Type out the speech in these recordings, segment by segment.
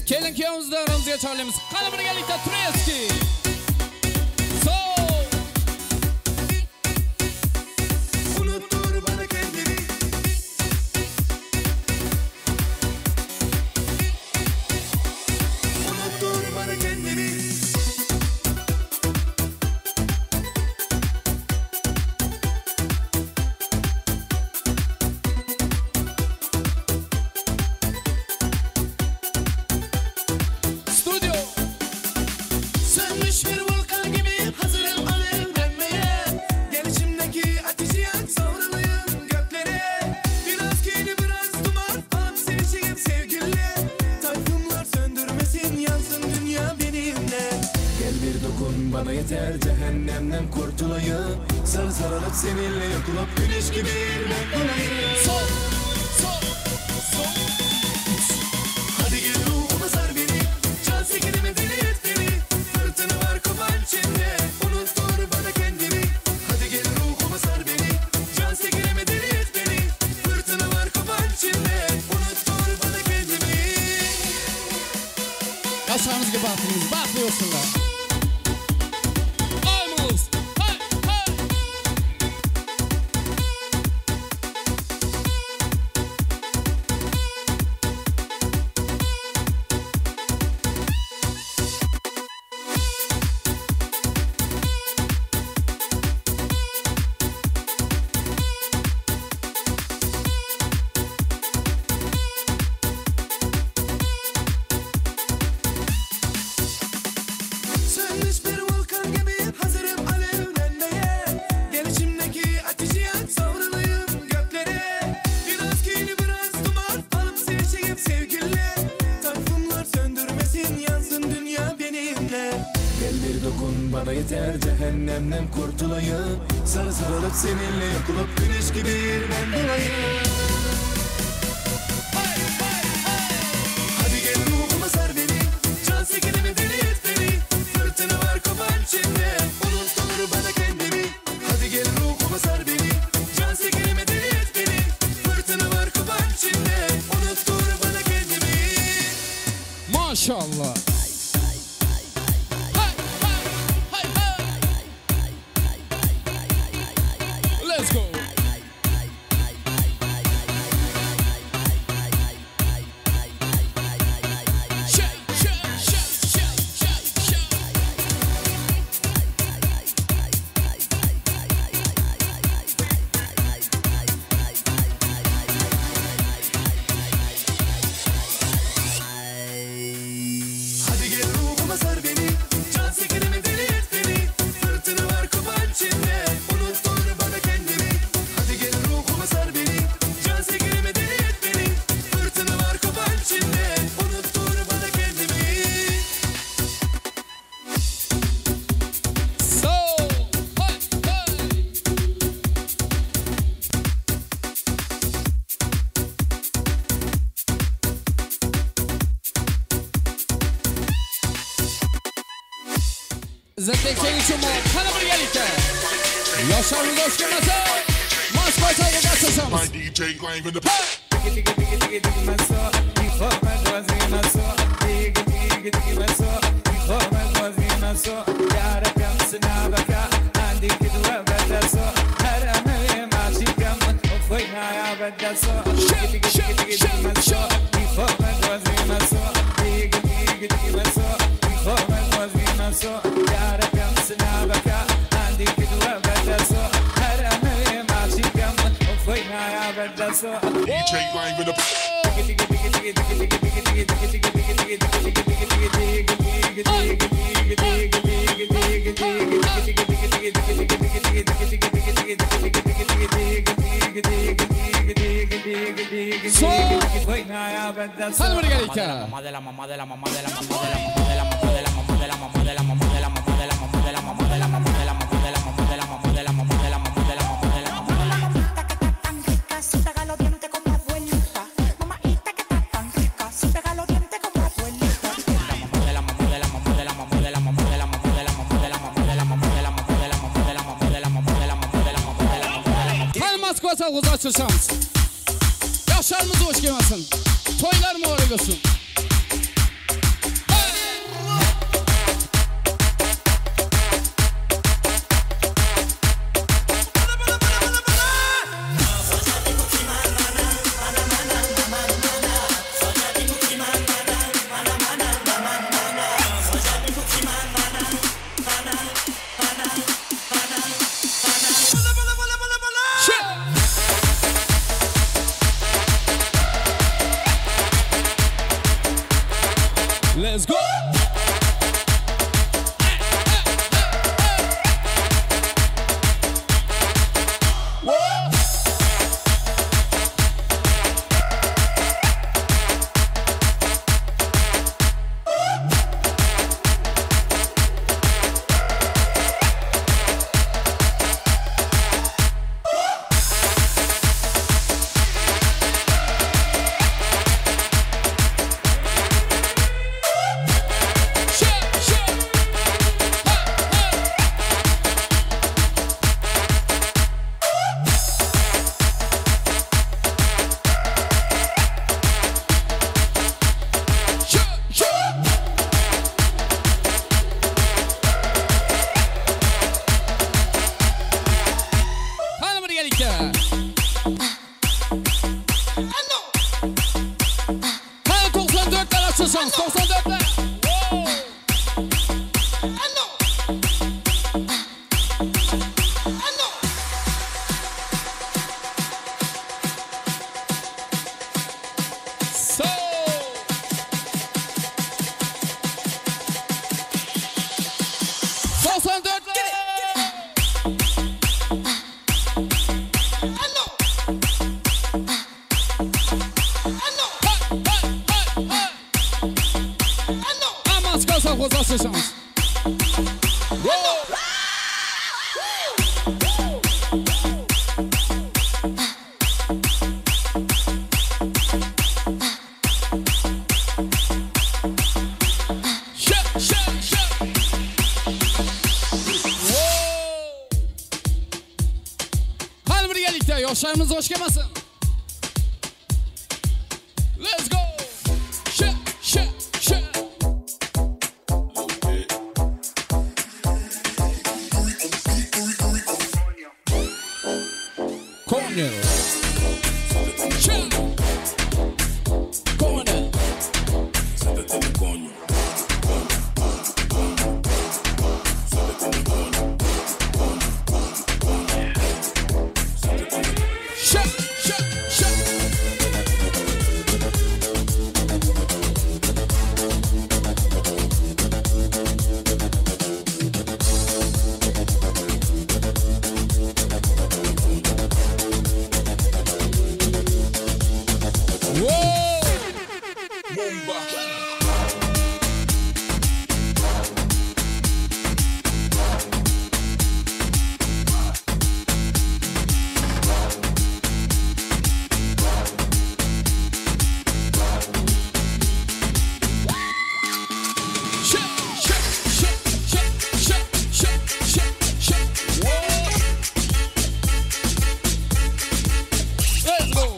Kelin kuyovimizni aramizga chorlaymiz. Qani birgalikda Tureski. Unuttur bana kendimi. Unuttur bana kendimi. Sönmüş bir volkan gibi hazırım alevlenmeye. Gel içimdeki ateşi yak, savrulayım göklere. Biraz kirli biraz duman, alıp sevişeyim sevgilinle. Tayfunlar söndürmesin, yansın dünya benimle. Gel bir dokun bana yeter, cehennemden kurtulayım. Sarı sarılıp seninle yok olup güneş gibi ben olayım. Sol, sol, sol. Hadi gel ruhuma sar beni, can sekinimi deli et beni. Fırtına var kopan içinde, unuttur bana kendimi. Hadi gel ruhuma sar beni, can sekinimi deli et beni. Fırtına var kopan içinde, unuttur bana kendimi. Yoshlarımizga baxtimiz, baxtli bo'lsinlar. Sönmüş bir volkan gibi hazırım alevlenmeye. Gel içimdeki ateşi yak, savrulayım göklere. Biraz kirli biraz duman, alıp sevişeyim sevgilinle. Tayfunlar söndürmesin, yansın dünya benimle. Gel bir dokun bana yeter, cehennemden kurtulayım. Sarı sarılıp seninle yok olup güneş gibi ben olayım. Hadi gel ruhuma sar beni, can sekinimi deli et beni. Fırtına var kopan içinde, unuttur bana kendimi. Hadi gel ruhuma sar beni, can sekinimi deli et beni. Fırtına var kopan içinde, unuttur bana kendimi. Maşallah. Let's go. Hadi gel ruhuma sar beni, can sekinimi deli et beni. Fırtına var kopan içinde, unuttur bana kendimi. Hadi gel ruhuma sar beni, can sekinimi deli et beni. Fırtına var kopan içinde, unuttur bana kendimi. So, hey, hey. Izzatbek Chumov, qani birgalikda. Yoshlarimiz oshxonasi Moskva choyga gaz My qo'shamiz. DJ Lang in the Hey! DJ live in the Qani birgalikda. Moskva ochilishamiz. Yoshlarimiz o'ch kelmasin. To'ylar muborak bo'lsin. Let's go! Qani 94'lar açılsanız, 94'lar. So. 94'lar. Açılsanız. Qani birgalikda yoshlarimiz o'ch kelmasin. Let's go. Corner. Corner. Let's go.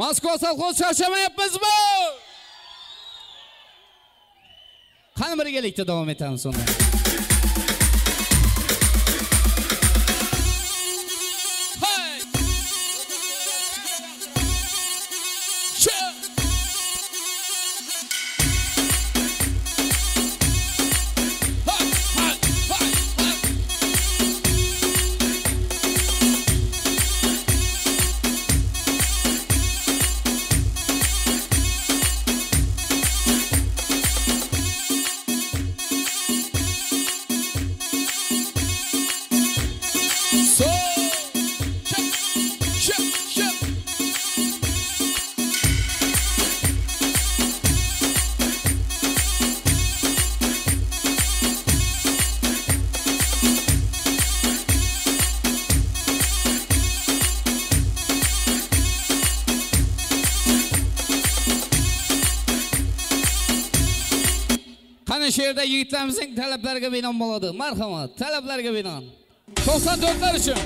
Moskva sovxoz charchamayapmizmi? Qani birgalikda davom etamiz unda. Hey! Qani shu yerda yigitlarimizning talablariga binoan bo'ladi. Marhamat, talablarga binoan. 94lar uchun.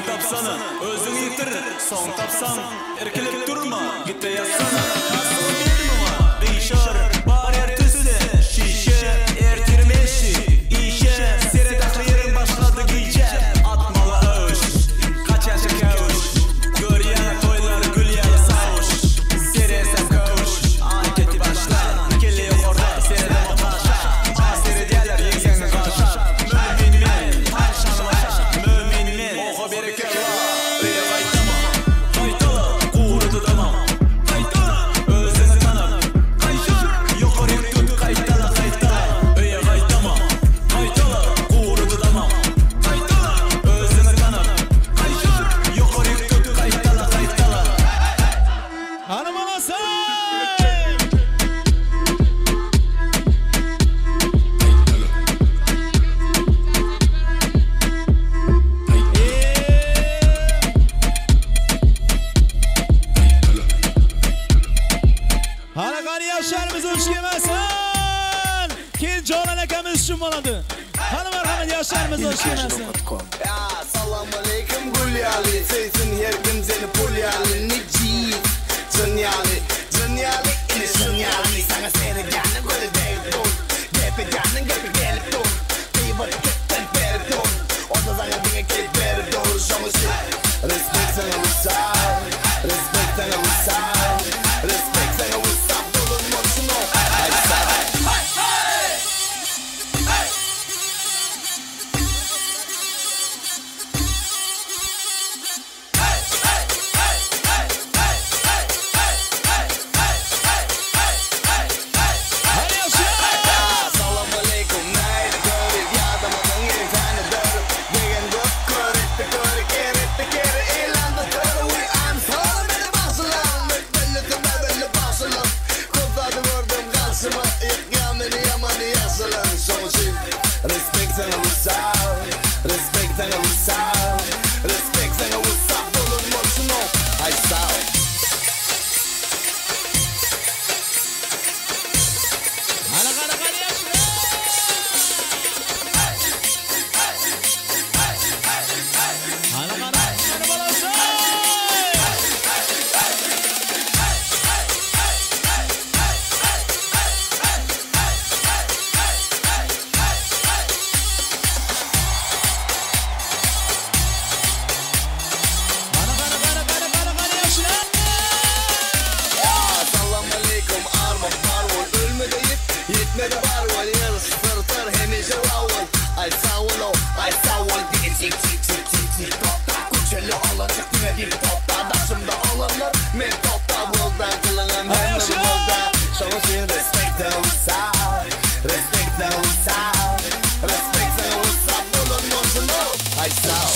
Özün tapsana, özün yitir, son tapsan, erkilip durma, git de yatsana. Nasıl bir mama, değişir, bar ertesi, şişe, ertirmeşi, işe, seyredaklı yerin başladı giyce, atmalı öş, kaç yaşa kavuş, göryen toylar gül yalı savuş, seyretsem kavuş, hareketi başla, kelle yok orada, seyredem o taşa, seyrediyerler yengeni kaşa, mümin men, mümin men, oha berekella, öye qaytama, qaytala, qurudu tamam, qaytala, özünü tanıp, qaytala, yuqori tut, qaytala, qaytala, öye qaytama, qaytala, qurudu tamam, qaytala, özünü tanıp, qaytala, yuqori tut, qaytala, qaytala. Qani bolasi! Qani qani yoshlarimiz urush kelmasin. Keyin Jonon akamiz uchun bo'ladi. Qani marhamat yoshlarimiz urush kelmasin. Salam aleykum Gulyali, seysin her kim seni pulyali, niji, dünyali, dünyali, ini dünyali, sana seni canım gülü değil dur, gepi canım gepi gelip dur, kıyıp gittin beri dur, o da sana dine gelip beri dur, şomusu, respect sana uysal, respect sana uysal, respect sana uysal, bulunmasın o, ay sağ. Salam aleykum, neydi görüp yadamadın insanı dörüp Degen gök kör etti körü ker etti keri eğlendi körü. Uy I'm sorry beni basılan Belli tüme belli basılan Kutladı gördüm karşıma ilk yamini yamanı yazılan. Sonucu respect sana uysal, respect sana uysal, respect sana uysal bulunmasın o ay sağ ol. Qani qani qani yoshlar! Qani qani qani bolasi! Qani qani qani qani qani qani yoshlar! Salam aleykum arma parvol Ölme deyip yetmedi varol Yarıştırtır hemişe ravol Ay sağ ol o, ay sağ ol. Digi tik tik tik tik tik topta Kuçeli olacak yine bir topta Daşımda olanlar men topta Bolda kılınan hemen bolda Şonucu respect uysal, respect uysal, respect uysal bulunmasın o ay sağ ol.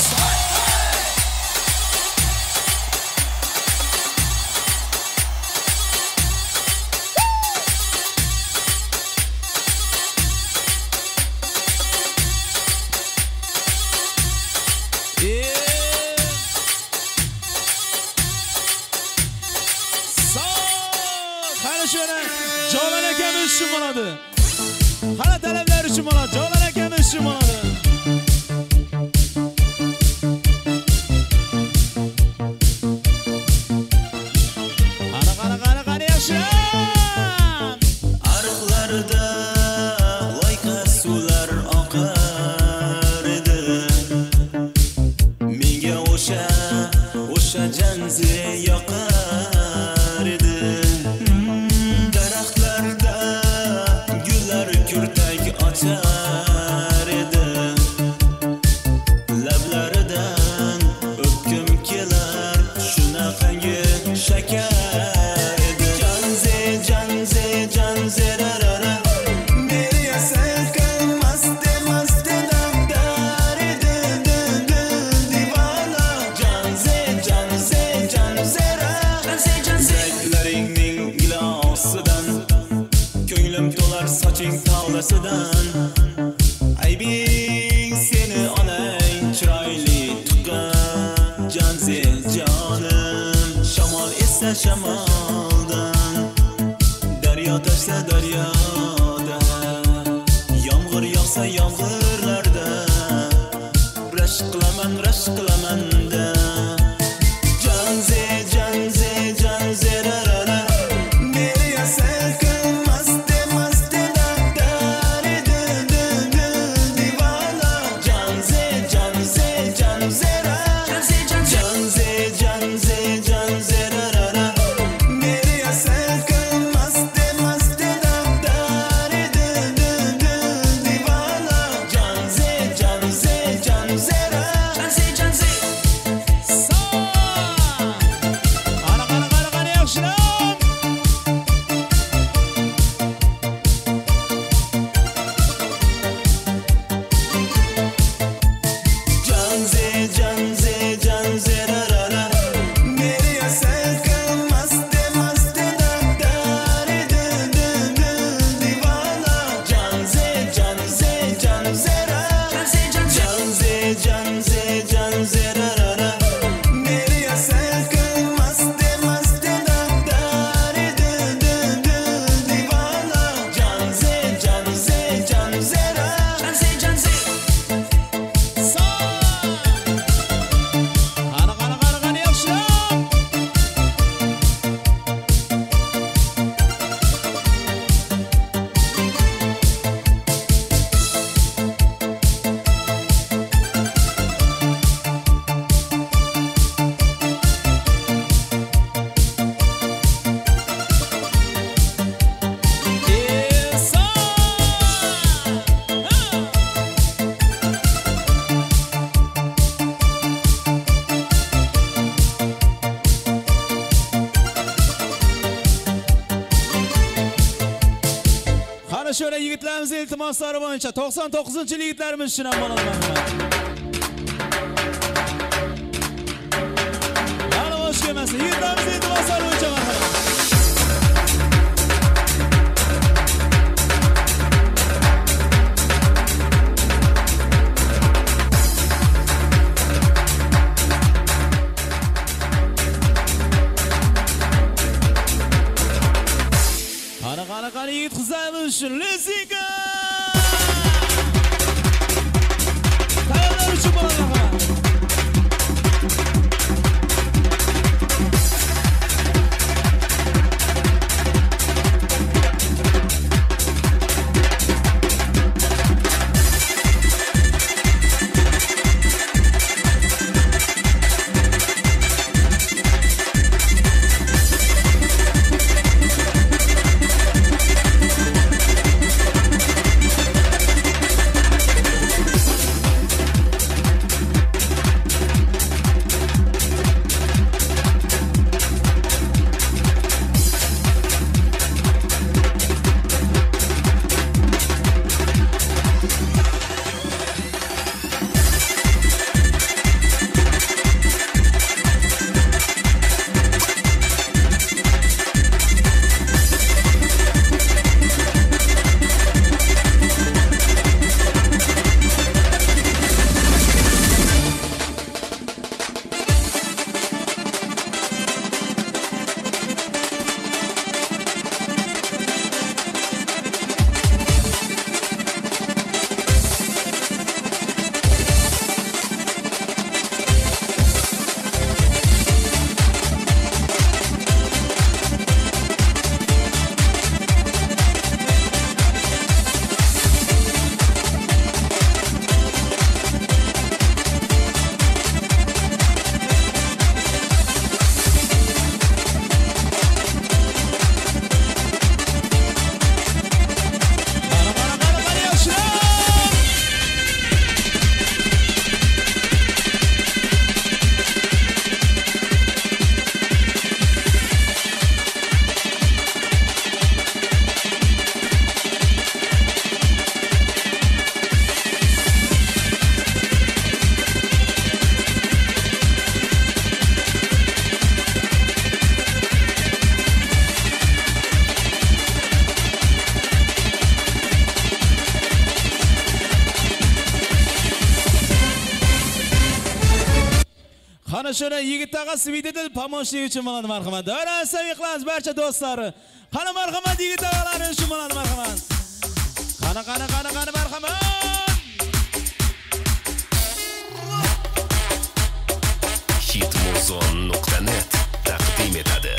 Qani shuni Jonon akamiz uchun bo'ladi. Qani talablar uchun bo'ladi. Jonon akamiz uchun bo'ladi. Qani qani qani qani yoshlar! Ariqlarda loyqa suvlar oqar edi. Menga o'sha janzi yoqar edi. Daraxtlarda gullar kurtak ochar edi. Lablaridan o'pkim kelar shunaqangi shakar edi. Janzi, janzi, janzi rarara. Meni yasakam mast mast dar edi divana. Janzi, janzi, janzi ra. Yuraklaringning gilosidan ko'nglim to'lar soching tolasidan. Aybing seni onang chiroyli tuqqan janzi jonim. Shamol esa shamoldan, daryo toshsa daryoda, yomg'ir yog'sa yomg'irlarda, rashk Rashk qilaman, rashk qilaman da. Janze, janze, janze ra ra ra. Meni yasakın maste maste da dari dil dil dil divana. Janze, janze, janze ra. Janze, janze, janze ra ra ra. Meni yasakın maste maste da dari dil dil dil divana. Janze, janze, janze ra. Janze, janze. Qani, qani, qani, qani yaxshilar. Janze, janze, janze ra ra ra. Meni yasakın maste maste da dari dil dil dil divana. Janze, janze, janze ra. Janze, janze, janze ra ra ra. Meni yasakın maste maste da dari dil dil dil divana. Janze, janze, janze ra. Janze, janze. Qani, qani, qani, qani yaxshilar. Qani şöyle yigitlarimiz iltimoslari bo'yicha 99-yil yigitlarimiz uchun ham bo'ladi marhamat. Qani bosh kelmasin. Yigitlarimiz iltimoslari bo'yicha marhamat. Qani, qani, qani yigit qizlarimiz uchun lezginka! Tayyorlar uchun bo'ladi marhamat. Qani shuni yigit tog'a svitidil pomoshlik uchun bo'ladi marhamat. Davra qilamiz barcha do'stlari. Qani marhamat yigit tog'alari uchun bo'ladi marhamat. Qani qani qani qani marhamat. Ozon.net taqdim etadi.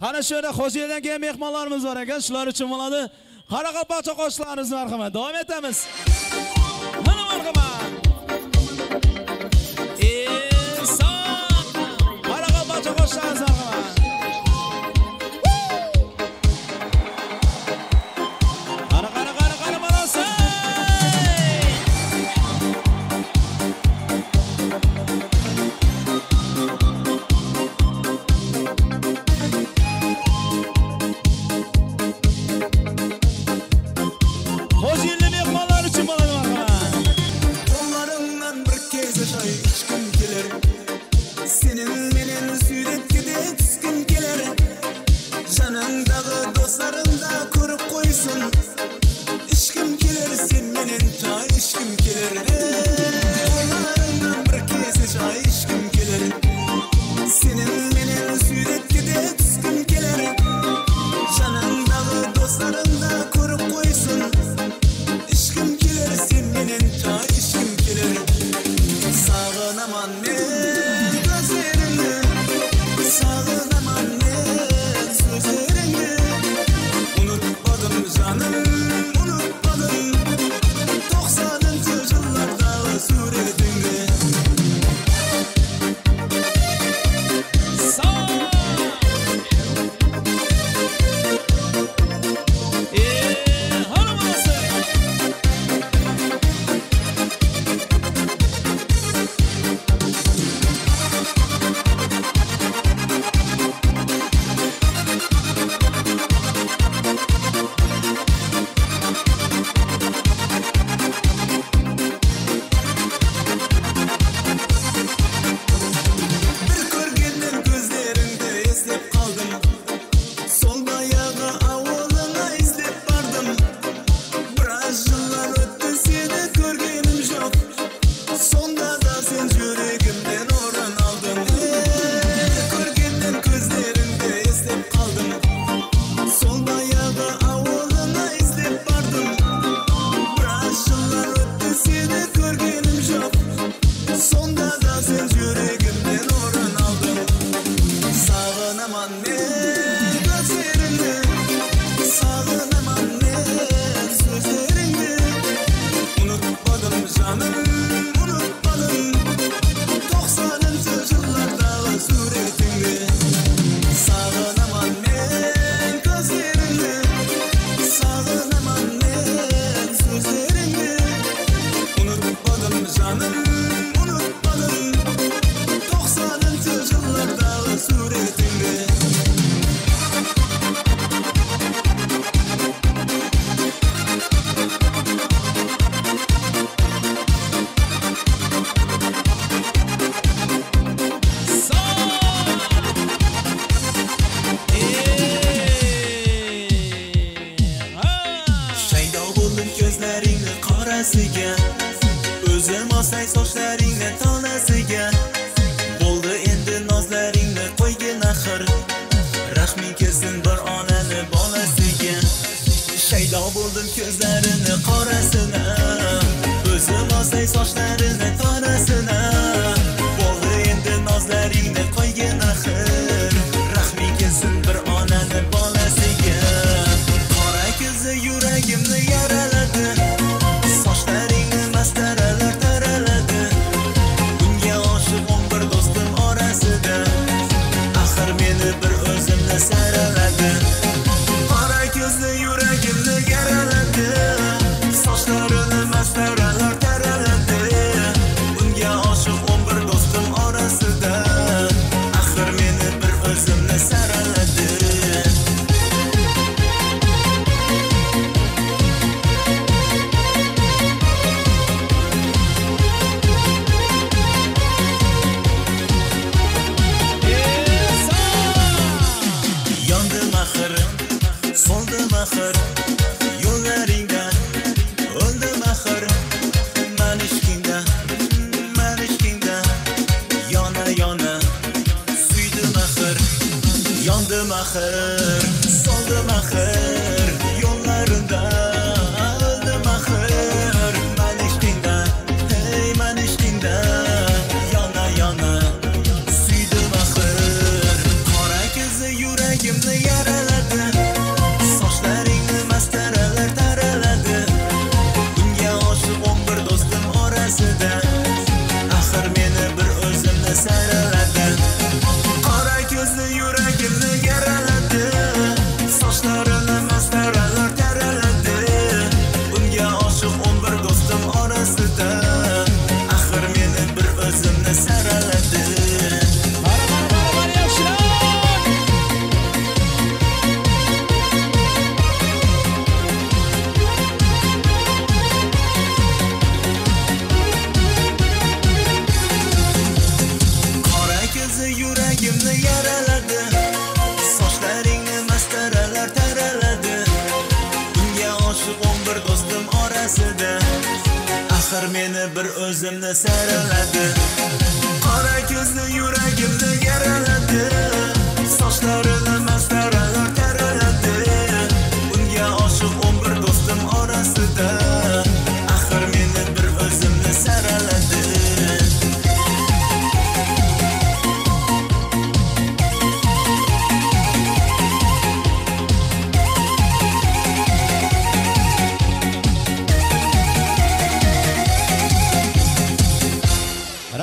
Ana shu yerda Xo'jaydan kelgan mehmonlarimiz bor ekan, shular uchun bo'ladi. Qoraqalpoqcha qo'shiqlarimiz marhamat. Davom etamiz. Mana marhamat. Inson. Qoraqalpoqcha qo'shiqlarimiz marhamat. Qara qara qara qara bolasi. Xo'jayinli mehmonlar uchun bo'ladi marhamat. xonasiga, o'zim olsay sochlaringni tolasiga. Bo'ldi endi nozlaringni qo'ygin axir, rahming kelsin bir onani bolasiga. Shaydo bo'ldim ko'zlarini qorasina, o'zim olsay sochlarini torasina. Bo'ldi endi nozlaringni qo'ygin axir, rahming kelsin bir onani bolasiga. Qora ko'zi yuragimni yaraladi, sochlaringni mastaralar taraladi. Bunga oshiq 11 do'stim orasida, axir meni bir o'zimni saraladi. Qora ko'zi yuragimni yaraladi, sochlarini mastaralar taraladi. Bunga oshiq 11 do'stim orasida, axir meni bir o'zimni saraladi. Yondim axir, so'ldim axir, yo'llaringda o'ldim axir. Man ishqingda, man ishqingda, yona yona suydim axir. Yondim axir, so'ldim axir, yo'llaringda o'ldim axir. Man ishqingda, hey man ishqingda, yona yona suydim axir. Qora ko'zi yuragimni yaraladi, sochlaringni mastaralar taraladi. Bunga oshiq 11 do'stim orasida, axir meni bir o'zimni saraladi. Qora ko'zi yuragimni yaraladi, sochlarini mastaralar taraladi. Bunga oshiq 11 do'stim orasida, axir meni bir o'zimni saraladi. Qara, qara, qara, qara, yaxshiroq. Qora ko'zi yuragimni yaraladi, sochlaringni mastaralar taraladi. Bunga oshiq 11 do'stim orasida, axir meni bir o'zimni saraladi. Qora ko'zi yuragimni yaraladi, sochlarini mastaralar taraladi. Bunga oshiq 11 do'stim orasida, axir meni bir o'zimni saraladi.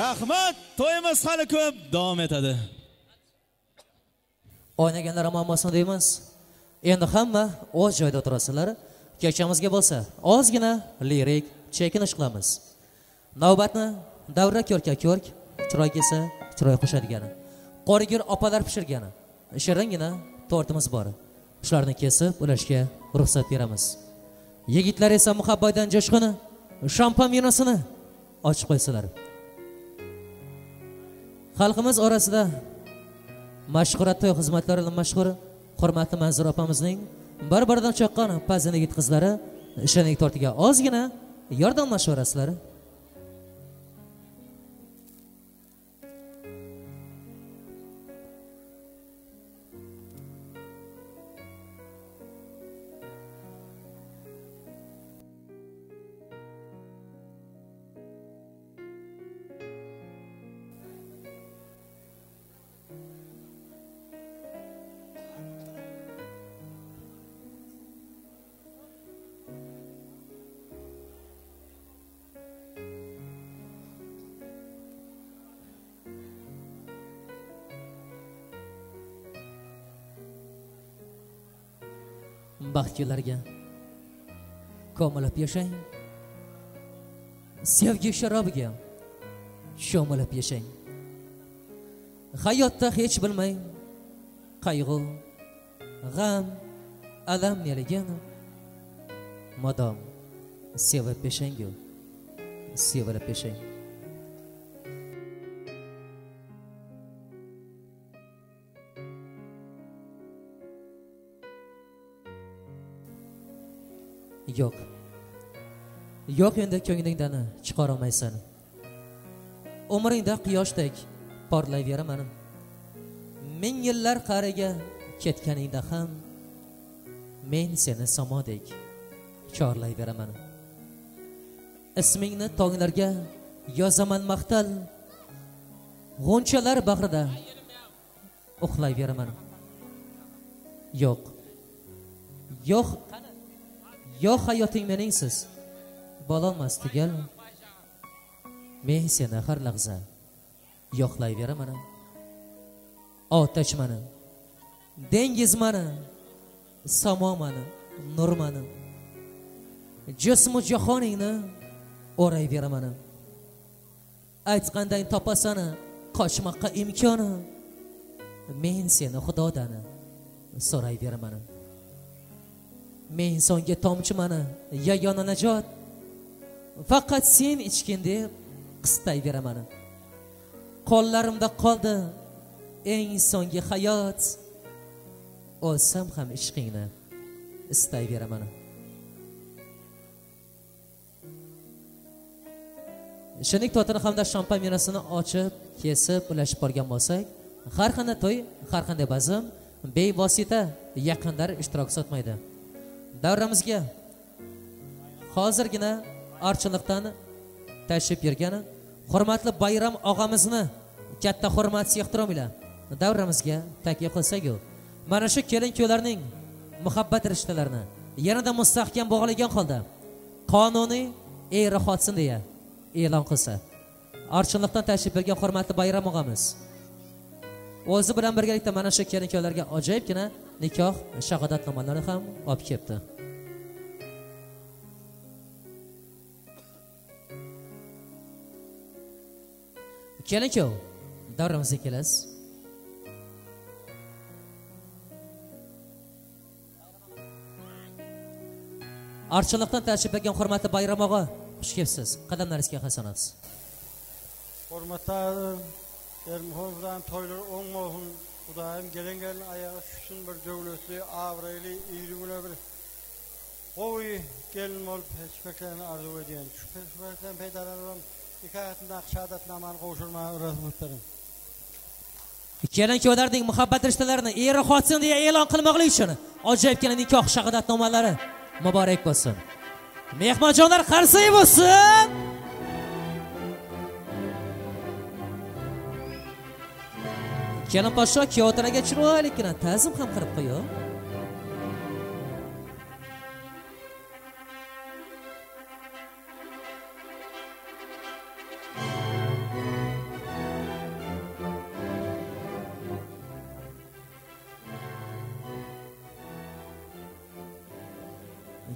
Rahmat, to'yimiz hali ko'p davom etadi. O'ynaganlar omon bo'lsin deymiz. Endi hamma o'z joyida o'tirasizlar. Kechamizga bo'lsa ozgina lirik chekinish qilamiz. Navbatni davra ko'rka ko'rk, chiroy kelsa chiroy qo'shadigani, qorigir opalar pishirgani, shiringina tortimiz bor. Shularni kesib ulashga ruxsat beramiz. Yigitlar esa muhabbatdan jo'shqini, shampan vinosini ochib qo'ysalar. Xalqimiz orasida mashhur to'y xizmatlari bilan mashhur hurmatli Manzura opamizning bir-biridan chaqqan pazin yigit qizlari shirinlik tortiga ozgina yordamlashaverasizlar. Baxt kunlarga ko'milib yashang, sevgi sharobiga cho'milib yashang. Hayotda hech bilmang qayg'u, g'am, alam neligini, modom sevib yashangu, sevilib yashang. Yo'q, Yo'q endi ko'nglingdan chiqarolmaysan. Umringda quyoshdek porlayveraman. Ming yillar qariga ketganingda ham men seni samodek chorlayveraman. Ismingni tonglarga yozaman maqtal, g'unchalar bag'rida uxlayveraman. Yo'q. Yo'q. Yo'q hayoting meningsiz bo'lolmas tugal. Men seni har lahza yo'qlayveraman. Otash mani, dengiz mani, samo mani, nur mani. Jismu jahoningni o'rayveraman. Aytqanday topasan qochmoqqa imkoni. Men seni Xudodan so'rayveraman. Men insonga tomchi mani, yagona najot. Faqat sen ichgin deb qistayveraman. Qo'llarimda qoldi eng so'nggi hayot. O'lsam ham ishqingni istayveraman. Shirinlik tortini hamda shampan merosini ochib, kesib, ulashib borgan bo'lsak, har qanday to'y, har qanday bazm bevosita yaqinlar ishtirok sotmaydi. Davramizga hozirgina Archiliqdan tashrif buyurgan hurmatli Bayram og'amizni katta hurmat ehtirom ila davramizga taklif qilsak-ku, mana shu kelin-kuyovlarning muhabbat rishtalarini yanada mustahkam bog'lagan holda qonuniy er xotin deya e'lon qilsa. Archiliqdan tashrif buyurgan hurmatli Bayram og'amiz o'zi bilan birgalikda mana shu kelin-kuyovlarga ajoyibgina nikoh shahodatnomalarini ham olib kelibdi. Kelin-kuyov davramizga kelasiz. Archiliqdan tashrif buyurgan hurmatli Bayram og'a, xush kelibsiz. Qadamlaringizga hasanat. Hurmatli Ermuhobdan to'ylar o'ng bo'lsin. Xudoyim gelen-gelen ayağı tushsin, bir davlatli, obro'li, iyligini bir qo'y kelin bo'lib hech arzu edeyin. Shu fursatdan foydalanib nikohimda shahodatnomani qo'shirma ruxsat bering. Kelin-kuyovlarning muhabbat rishtalarini er xotin deya e'lon qilmoqlik uchun ajoyibgina nikoh shahodatnomalari muborak bo'lsin. Mehmonjonlar qarsak bo'lsin. Kelin podsho kuyovtaraga chiroylikgina ta'zim ham qilib qo'ying.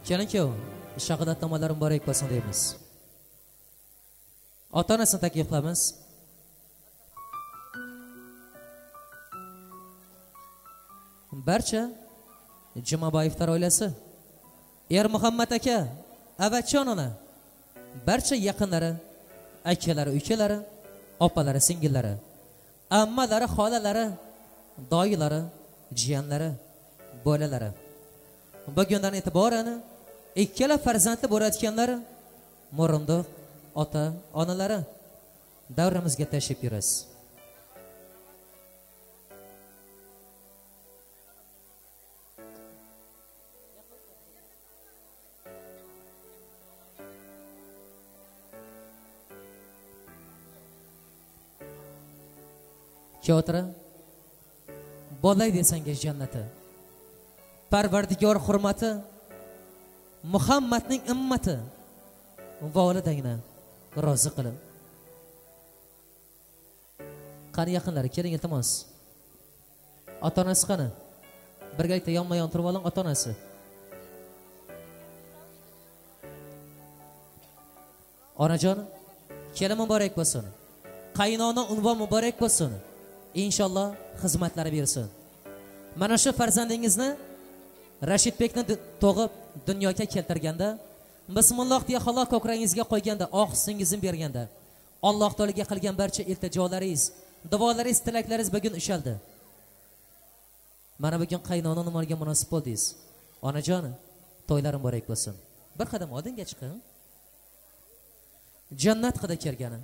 Kelin-kuyov shahodatnomalari muborak bo'lsin deymiz. Ota-onasini taklif qilamiz. Barcha Jumaboyevlar oilasi, Ermuhammad aka, Avatjon ona, barcha yaqinlari, akalari, ukalari, opalari, singillari, ammalari, xolalari, doyilari, jiyanlari, bolalari. Bugundan e'tiboran ikkala farzandli bo'layotganlar mo'rindiq ota onalari davramizga tashrif buyurasiz. Kuyovtara bo'lay desangiz jannati, Parvardigor hurmati, Muhammadning ummati volidangni rozi qilib. Qani yaqinlari, keling iltimos. Ota-onasi qani? Birgalikda yonma-yon turib oling ota-onasi. Onajon, kelin muborak bo'lsin. Qaynona unvon muborak bo'lsin. Inshaalloh xizmatlari bersin. Mana shu farzandingizni Rashidbekni tug'ib dunyoga keltirganda, bismillah deya halol ko'kragingizga qo'yganda, oq sutingizni berganda, Alloh taologa qilgan barcha iltijolaringiz, duolaringiz, tilaklaringiz bugun ushaldi. Mana bugun qaynona unvoniga munosib bo'ldingiz. Onajon, to'ylar muborak bo'lsin. Bir qadam oldinga chiqing. Jannat qida kelgani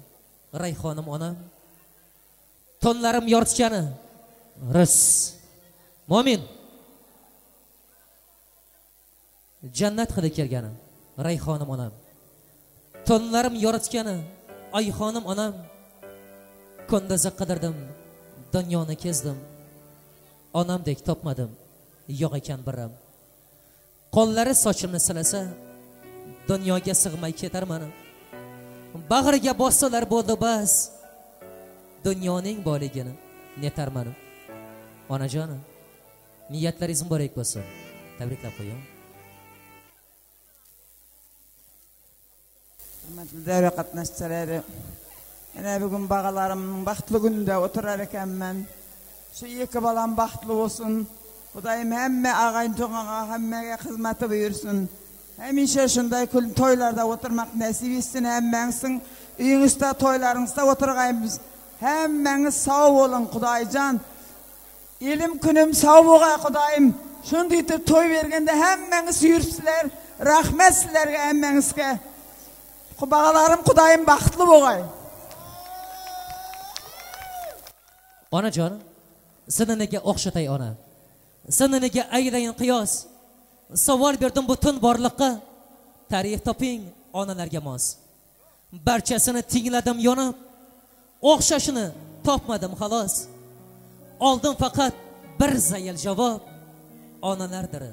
Rayhonim onam, tonlarim yoritgani Ris. Mo'min. Jannat hidi kelgani Rayhonim onam, tonlarim yoritgani Ayxonim onam. Kunduzi qidirdim, dunyoni kezdim, onamdek topmadim, yo'q ekan biram. Qo'llari sochimni silasa, dunyoga sig'may ketarman. Bag'riga bossalar bo'ldi bas, dunyoning boyligini netarman. Onajonim, niyatlaringiz muborak bo'lsin. Tabriklab qo'ying. Hurmatli davra qatnashchilari, mana bugun bog'alarimning baxtli kunida o'tirar ekanman. Shu ikki bolam baxtli bo'lsin. Xudoyim hamma ag'ayin tug'anга hammaga xizmati buyursin. Hamisha shunday kun to'ylarda o'tirmoq nasib etsin hammangizning uyingizda to'ylaringizda o'tirg'aymiz. Hammangiz sog' bo'ling Xudoyjon. Elim kunim sog' bo'lg'ay Xudoyim. Shunday etib to'y berganda hammangiz yuribsizlar. Rahmat sizlarga hammangizga. Bog'alarim Xudoyim baxtli bo'lg'ay. Onajon, sizni nega o'xshatay ona? Sizni nega aylayin qiyos? Savol berdim butun borliqqa, tarix toping onalarga mos. Barchasini tingladim yonib, o'xshashini topmadim xolos. Oldim faqat bir zayil javob, onalardir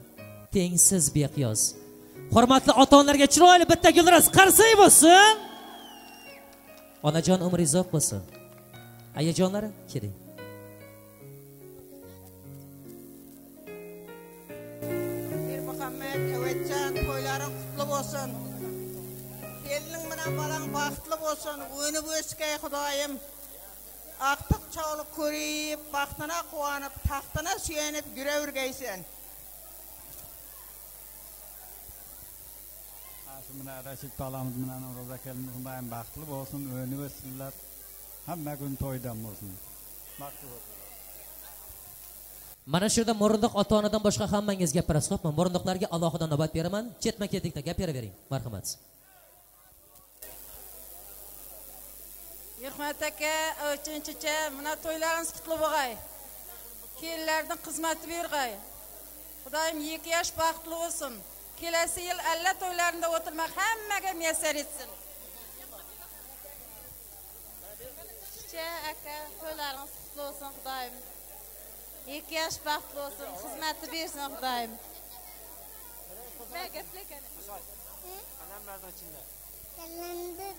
tengsiz beqiyos. Hurmatli ota-onalarga chiroyli bitta gulroz qarsak bo'lsin. Onajon umringiz uzoq bo'lsin. Ayajonlari keling. Muhammed, Evetcan, to'ylaring qutlu bo'lsin. Kelining bilan bolang baxtli bo'lsin. O'nib o'sgay Xudoyim. Aqtiq cholib ko'rib, baxtına quvonib, taxtına suyanib yuravergaysan. Mana Rashid balamiz bilan Ro'za kelinimiz Xudoyim baxtli bo'lsin, o'nib o'ssinlar. Hamma kun to'ydan bo'lsin. Baxtli bo'lsin. Mana shu yerda mo'rindiq ota-onadan boshqa hammangiz gapirasiz, xo'pmi? Mo'rindiqlarga alohida navbat beraman. Ketma-ketlikda gapiravering. Marhamat. Hurmat aka, o'chinchicha, mana to'ylaringiz qutlu bo'lg'ay. Kelinlarning xizmati berg'ay. Xudoyim 2 yosh baxtli bo'lsin. Kelasi yil alla to'ylarida o'tirmak hammaga muyassar etsin. Chicha aka, to'ylaringiz qutlu bo'lsin Xudoyim. 2 yosh baxtli bo'lsin, xizmati bersin Xudoyim. Men gaplakani. Qalamlarning ichida. Kallandir.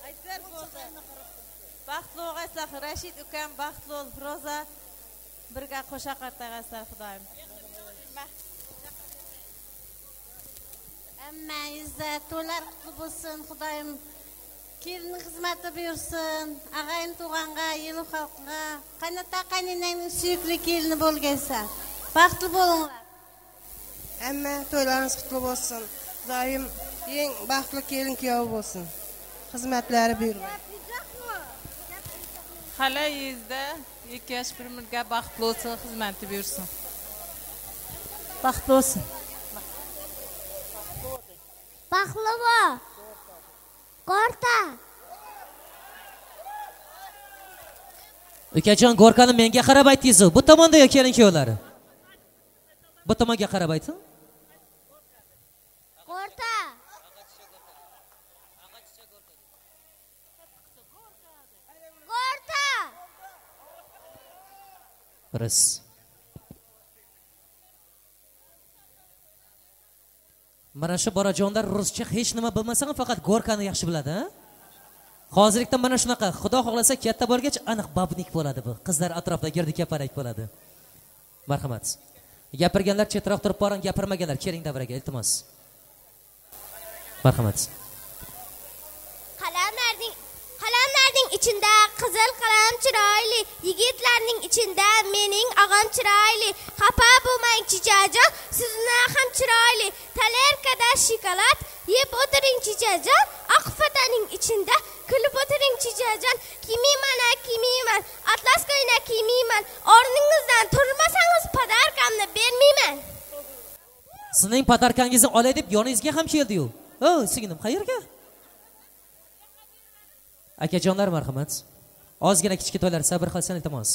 Aytlar bo'ldi. Baxtli bo'lg'aysizlar, Rashid ukam baxtli bo'lib, Roza birga qo'sha qartaygaysizlar Xudoyim. Hammangizda to'ylar qutlu bo'lsin Xudoyim. Kelinning xizmati buyursin, ag'ayin tug'anga, yelu xalqqa, qaynota qaynonangning suyukli kelini bo'lgaysan. Baxtli bo'linglar. Hamma to'ylaringiz qutlu bo'lsin. Xudoyim eng baxtli kelin kuyov bo'lsin. Xizmatlari buyursin. Hali yuzda 2 yosh bir birga baxtli bo'lsin, xizmati buyursin. Baxtli bo'lsin. Baxtli bo'l. Gorta. Ukajon, gorkani menga qarab aytdingiz. Bu tomonda yo kelin kuyovlari? Bu tomonga qarab ayting. Gorta. Gorta. Ris. Mana shu bolajonlar ruscha hech nima bilmasa ham faqat gorkani yaxshi biladi, ha? Hozirlikda mana shunaqa, Xudo xohlasa katta bo'lgach aniq babnik bo'ladi bu. Qizlar atrofida girdi kaparak bo'ladi. Marhamat. Gapirganlar chetroq turib boring, gapirmaganlar keling davraga, iltimos. Marhamat. Qalamlarning ichida qizil qalam chiroyli, yigitlarning ichida mening og'am chiroyli. Xafa bo'lmang chichajon, sizni ham chiroyli. Talerkada shokolad yeb o'tiring chichajon, oq fataning ichida kulib o'tiring chichajon. Kiymayman, kiymayman, atlas ko'ylak kiymayman. O'rningizdan turmasangiz podarkamni bermayman. Sizning patarkangizni olay deb yoningizga ham keldi-yu. O, singlim, qayerga? Akajonlar, marhamat. Ozgina kichik to'ylar sabr qilsin, iltimos.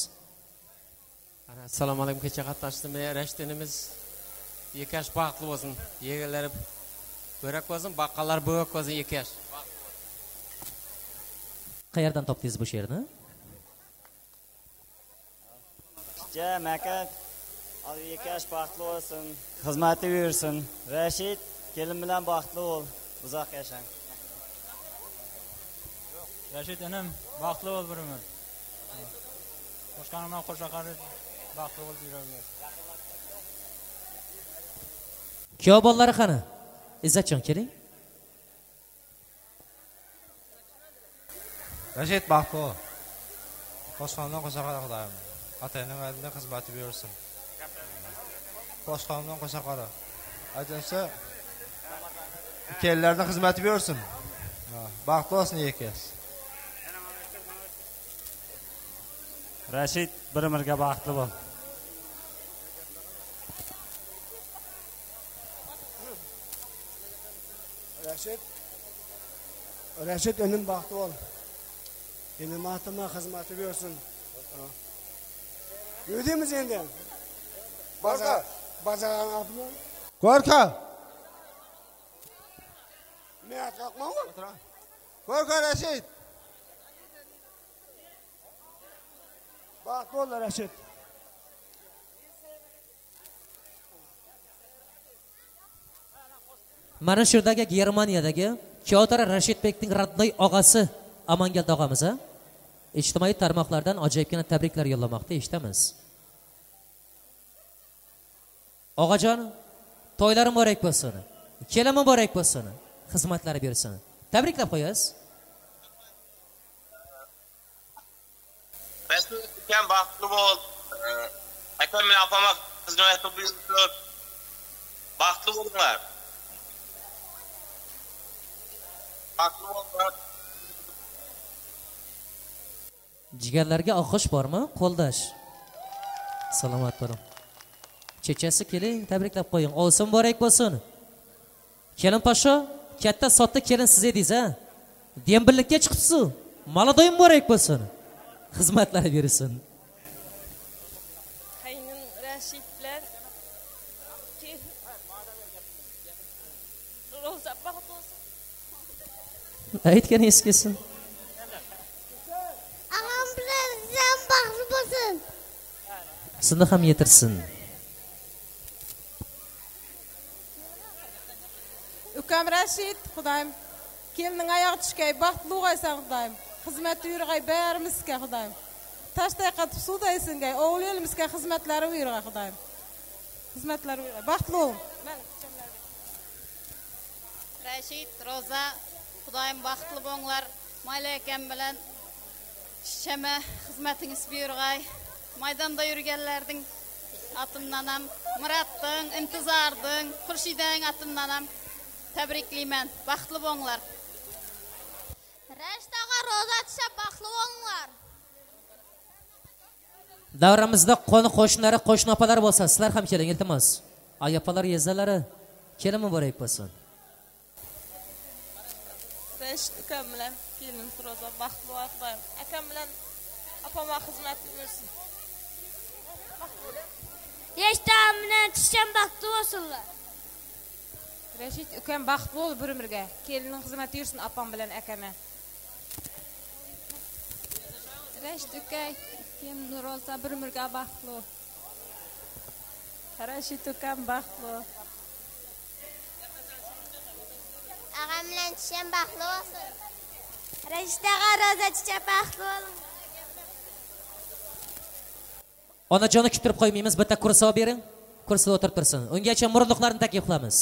Assalomu alaykum, kecha qatnashdim. Rashid inimiz 2 yosh baxtli bo'lsin. Yeganlari bo'rak bo'lsin, baqqallar bo'rak bo'lsin, 2 yosh. Qayerdan topdingiz bu she'rni? Jam aka, 2 yosh baxtli bo'lsin, xizmati buyursin. Rashid, kelin bilan baxtli bo'l, uzoq yashang. Rashid inim, baxtli bo'l bir umr. Qo'shqonimdan qo'sha qarib baxtli bo'lib yuraver. Kuyov bolalari qani? Izzatjon, keling. Rashid baxtli bo'l. Qo'shqonimdan qo'sha qara Xudoyim. Ota-onang oldida xizmati buyursin. Qo'shqonimdan qo'sha qara. Aytsa, kelinlarning xizmati buyursin. Baxtli bo'lsin ikkisi. Rashid, bir umrga baxtli bo'l. Rashid inim baxtli bo'l. Inim atima xizmati buyursin. Yurimiz endi. Bazar apni. Ko'rka. Men aytmoqman. Ko'rka Rashid. Baxtli bo'l Rashid. Mana shu yerdagi Germaniyadagi Kiyotara Rashidbekning radnoy og'asi Amangeldi og'amiz, ijtimoiy tarmoqlardan ajoyibgina tabriklar yo'llamoqda, eshitamiz. Og'ajon, to'ylari muborak bo'lsin, kelin muborak bo'lsin, xizmatlari bersin. Tabriklab qo'yasiz. Rashid ukam baxtli bo'l. Akam bilan opama xizmat buyursin. Baxtli bo'linglar. Baxtli bo'linglar. Jigarlarga oqish bormi? Qo'ldash. Salomat bo'ling. Chechasi keling, tabriklab qo'ying. Olsin muborak bo'lsin. Kelin pasho, katta sotdi kelin siz edingiz, ha? Dembillikka chiqibsiz. Maladoy muborak bo'lsin. Xizmatlari bersin. Qaynim Rashid bilan Ro'za baxtli bo'lsin. Aytganingiz kelsin. Ağam bilan zam baxtli bo'lsin. Sizni ham yetirsin. Ukam Rashid, Xudoyim, kelinning oyog'i tushgay, baxtli bo'lg'aysan Xudoyim. Xizmat buyurg'ay barimizga Xudoyim. Toshday qatib suvday singay, o'g'il elimizga xizmatlari buyurg'ay Xudoyim. Xizmatlari buyurg'ay. Baxtli bo'ling. Rashid, Ro'za, Xudoyim baxtli bo'linglar. Mayli akam bilan shama xizmatingiz buyurg'ay. Maydonda yurganlarning atimdan ham, Muratning, Intizorning, Xurshidning atimdan ham tabriklayman. Baxtli bo'linglar. Rashid og'a, Ro'za tisha baxtli bo'linglar. Davramizda qo'ni qo'shnilari, qo'shni opalar bo'lsa, sizlar ham keling, iltimos. Aya opalar, yezalari, kelin muborak bo'lsin. Rashid ukam bilan kelinim Ro'za baxtli bo'l Xudoyim. Akam bilan opama xizmat buyursin. Rashid bilan tisham baxtli bo'lsinlar. Rashid ukam baxtli bo'l bir umrga. Kelinning xizmati yursin opam bilan akama. Rashid uka, kelin Ro'za bir umrga baxtli. Rashid ukam baxtli. Ağam bilan tisham baxtli bo'lsin. Rashid og'a, Ro'za chicha baxtli bo'ling. Onajonni kuttirib qo'ymaymiz, bitta kursi olib bering. Kursida o'tirib tursin. Ungacha murundiqlarni taklif qilamiz.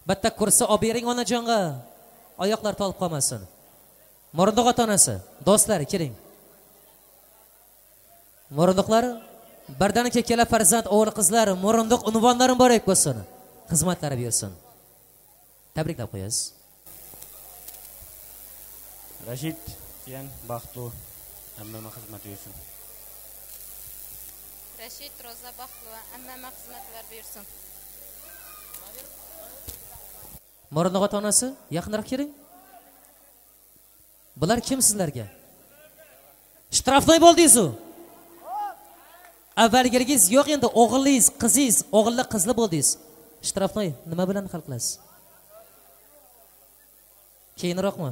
Bitta kursi olib bering onajonga. Oyoqlar tolib qolmasin. Murundiq ota-onasi, do'stlar, keling. Murundiqlar birdaniga ikkala farzand, o'g'il qizlar, murundiq unvonlari muborak bo'lsin. Xizmatlari bersin. Tabriklab qo'yasiz. Rashid, sen baxtli, hammama xizmat buyursin. Rashid, Ro'za baxtli, hammama xizmatlar buyursin. Murunliq ota-onasi, yaqinroq keling. Bular kim sizlarga? Shtrafnoy bo'ldingiz-u. Avvalgiringiz yo'q, endi o'g'illiz, qizingiz, o'g'illi qizli bo'ldingiz. Shtrafnoy nima bilan hal qilasiz? Keyinroqmi?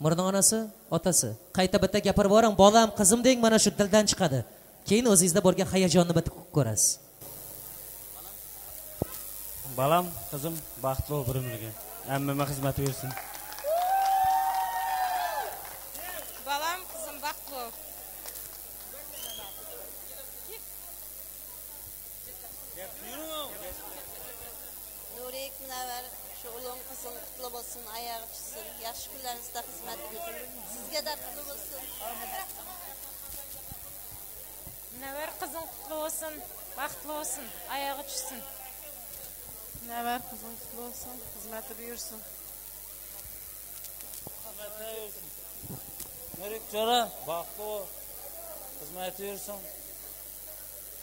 Murunliq onasi, otasi, qayta bitta gapirib boring, bolam, qizim deng, mana shu dildan chiqadi. Keyin o'zingizda bo'lgan hayajonni bitta ko'rasiz. Balam, qizim baxtli bo'l bir umrga. Ammama xizmat bersin. Balam, qizim baxtli bo'l. Nurik Munavvar, shu ulug' qizim qutlu bo'lsin, oyog'i tushsin, yaxshi kunlaringizda xizmat bersin. Sizga da qutlu bo'lsin. Munavvar qizim qutlu bo'lsin, baxtli bo'lsin, oyog'i tushsin. Munavvar qizim qutlu bo'lsin, xizmati buyursin. Xizmati buyursin. Nurik jo'ra, baxtli bo'l, xizmati buyursin.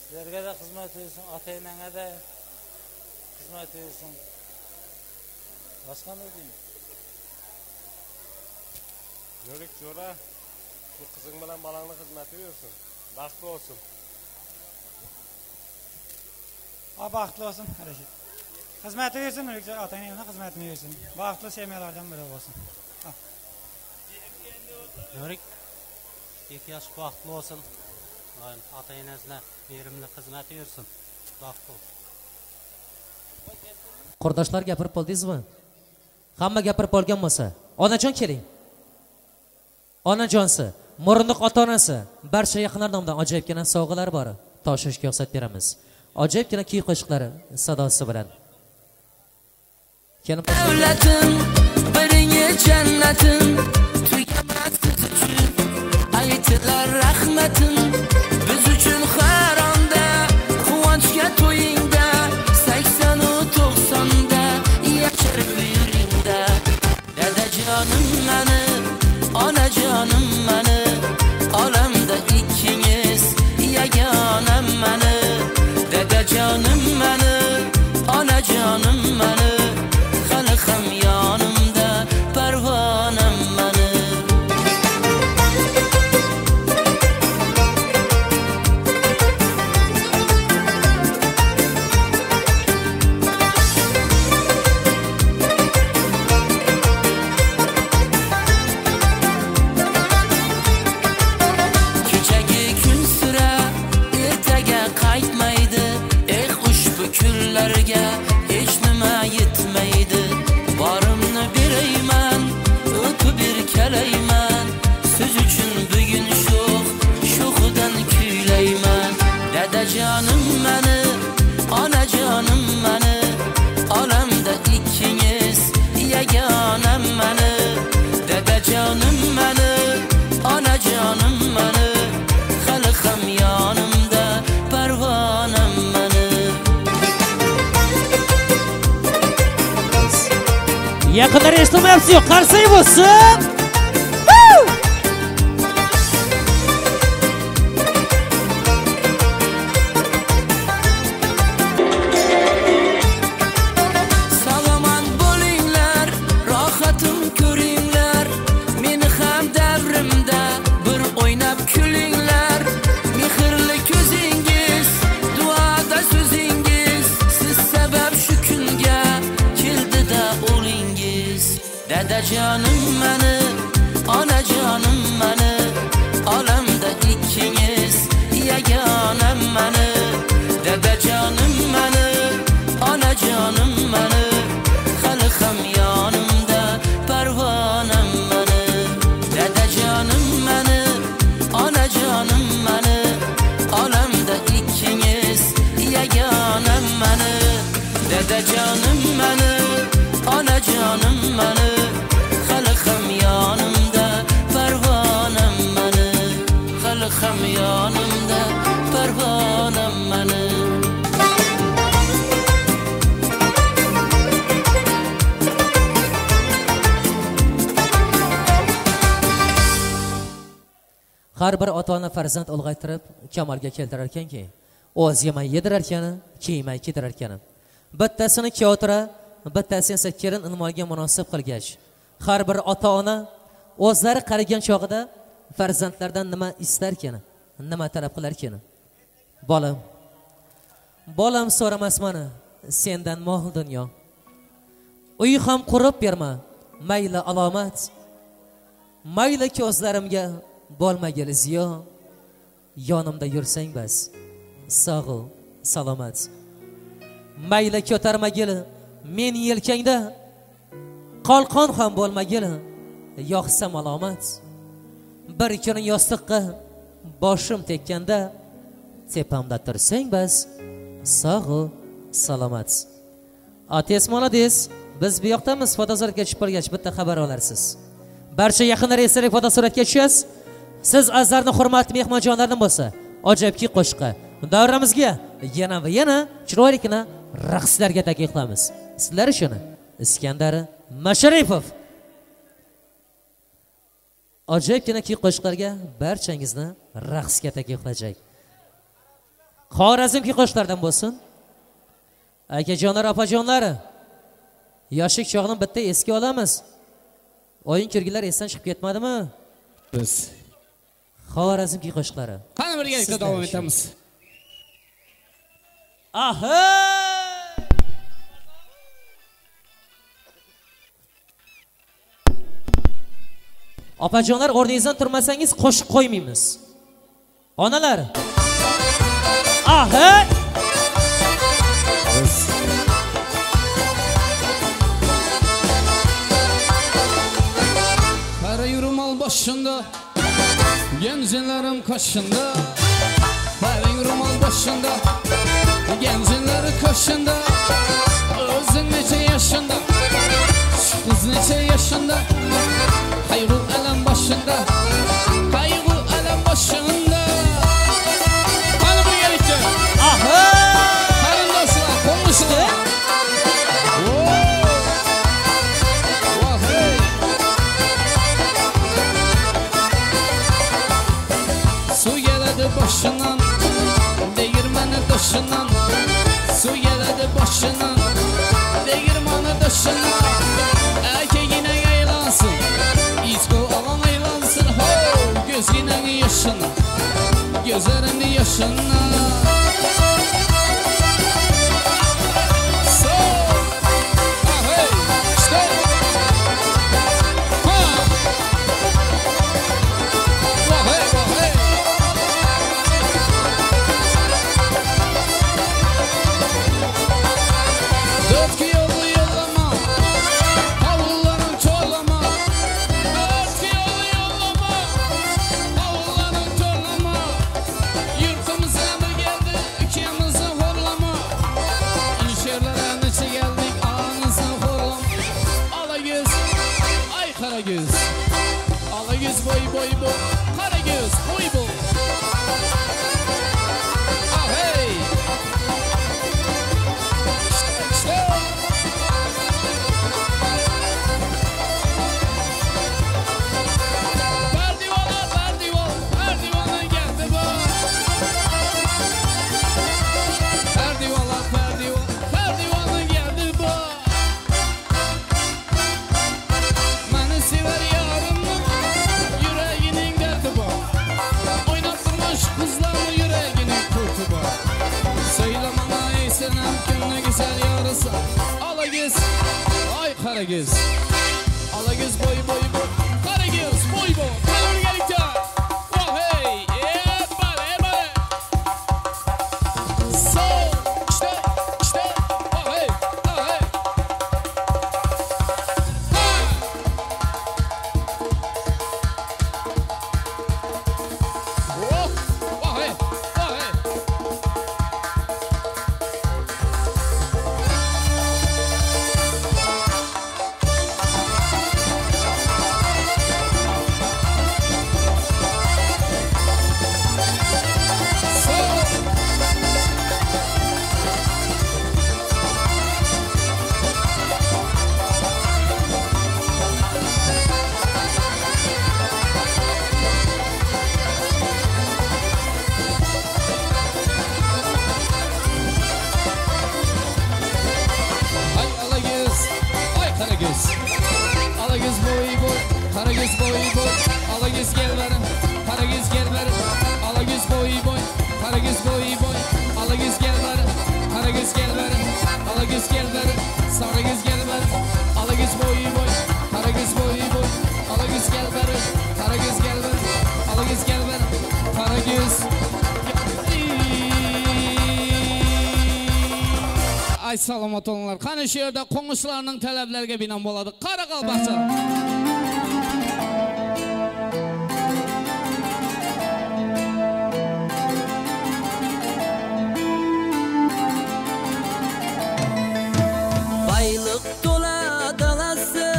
Sizlarga da xizmat buyursin, ota-onangga da xizmat buyursin. Boshqa nima deyman? Nurik jo'ra, bu qizing bilan bolangni xizmati buyursin. Baxtli bo'lsin. Baxtli bo'lsin, Rashid. Xizmati bersin, Nurik jo'ra, ota-onangni xizmatini bersin. Baxtli semyalardan biri bo'lsin. Nurik, 2 yosh baxtli bo'lsin. Ota-onasına mehrimli xizmati bersin. Baxtli bo'lsin. Qurdoshlar gapirib bo'ldingizmi? Hamma gapirib bo'lgan bo'lsa, onajon keling. Onajonsi, murunliq ota-onasi, barcha yaqinlar nomidan ajoyibgina sovg'alar bor. Toshishga ruxsat beramiz. Ajoyibgina kuy qo'shiqlari sadosi bilan. Kelin davlatim, biringi jannatim, tugamas siz uchun aytilar rahmatim. Biz uchun har onda quvonchga to'yingda, 80 u 90da yashar yuringda. Dadajonim mani, onajonim mani, olamda ikkingiz yagonam mani. Dadajonim mani, onajonim mani, hali ham yonimda parvonam mani. Kechagi kun sira ertaga qaytmaydi, eh ushbu kunlarga hech nima yetmaydi. Borimni berayman, o'pib erkalayman, siz uchun bugun sho'x, sho'xidan kuylayman. Dadajonim mani, onajonim mani, olamda ikkingiz yagonam mani. Dadajonim mani, onajonim mani, hali ham yonimda parvonam mani. Yaqinlar eshitilmayapsiz-yu, qarsak bo'lsin. Salomat bo'linglar, rohatim ko'ringlar, meni ham davrimda bir o'ynab kulinglar. Mehrli ko'zingiz, duoda so'zingiz, siz sabab shu kunga keldi-da o'g'lingiz. Dadajonim mani, onajonim mani, olamda ikkingiz yagonam mani. Dadajonim mani, onajonim mani, hali ham yonimda parvonam mani. Dadajonim mani, onajonim mani, olamda ikkingiz yagonam mani. Dadajonim mani, onajonim mani, hali ham yonimda parvonam mani. Hali ham yonimda parvonam mani. Har bir ota-ona farzand ulg'aytirib kamolga keltirar ekanki, o'z yemay yedirar ekan, kiymay kiydirar ekan. Bittasini kuyovtira, bittasi esa kelin unvoniga munosib qilgach, har bir ota-ona o'zlari qarigan chog'ida farzandlardan nima istarkan, nima talab qilarkan? Bolam, bolam so'ramas mani sendan mol dunyo. Uy ham qurib berma, mayli alomat. Mayli ko'zlarimga bo'lmagil ziyo. Yonimda yursang bas, sog' u salomat. Mayli ko'tarmagil men yelkangda, qalqon ham bo'lmagil yoqsa malomat. Bir kun yostiqqa boshim tekkanda, tepamda tursang bas, sog' u salomat. Ates молодец. Biz bu yoqdamiz, fotosuratga tushib bo'lgach bitta xabar olarsiz. Barcha yaqinlar esdalik fotosuratga tushasiz. Siz azizlarni hurmatli mehmonjonlardan bo'lsa, ajoyibki qo'shiqqa davramizga yana va yana chiroyligina raqslarga taklif qilamiz. Sizlar uchun Iskandar Masharipov. Ajoyibgina kuy qo'shiqlarga barchangizni raqsga taklif qilajak. Xorazm kuy qo'shiqlardan bo'lsin. Akajonlar, opajonlar, yoshlik chog'ini bitta esga olamiz. O'yin kulgilar esdan chiqib ketmadimi? Biz Xorazm kuy qo'shiqlari. Qani birgalikda davom etamiz. Aha! Opajonlar, o'rningizdan turmasangiz qo'shiq qo'ymaymiz. Onalar. Aha! Kara yürümal başında, gemzinlerim kaşında. Kara yürümal başında, gemzinleri kaşında. Özün neçe yaşında, kız neçe yaşında. Kaygı elem başında, kaygı elem başında. Hadi birlikte. Aha! Karındaşlar, komşular. Su geledi başından, değirmeni taşından. Su geledi başından, değirmeni taşından. Erkeğine eğlansın, İçko alan eğlansın. Ho, gözüne yaşına, gözlerinin yaşına. So, ah hey, işte. Ha. Vah hey, vah hey. Dört yolu yollama, havluların çorlama. Dört yolu yollama, havluların çorlama. Yurtumuza bir geldi, ülkemizi horlama. İnşerlere neçe geldik, ağanızı horlama. Ala göz, ay kara göz. Ala göz boy boy boy, kara göz boy boy. Ah hey! İşte. Perdivana, perdivan, perdivana geldi bak. Perdivana, perdivan, perdivana geldi bak. Meni sever yarımı, yüreğinin derdi bak. Oynattırmış kızlarını yüreğinin kurtu bak. Söyle bana ey senem kim ne güzel yarısı. Ala göz, ay kara göz. Ala göz boy boy boy, kara göz boy boy. Hadi birlikte. Oh hey, ebale ebale. So, işte, işte, oh hey, oh hey. Ha! Oh, oh hey, oh hey. Karagöz boy boy, alagöz gel beri. Karagöz gel beri, alagöz boy boy. Karagöz boy boy, alagöz gel beri. Karagöz gel beri, alagöz gel beri. Sarıgöz gel beri, alagöz boy boy. Karagöz boy boy, alagöz gel beri. Karagöz gel beri, alagöz gel beri. Karagöz. Ay salomat olinglar. Qani shu yerda qo'ng'ishlarning talablariga binoan bo'ladi. Qoraqalpoqcha. Bayliq to'la dalasi,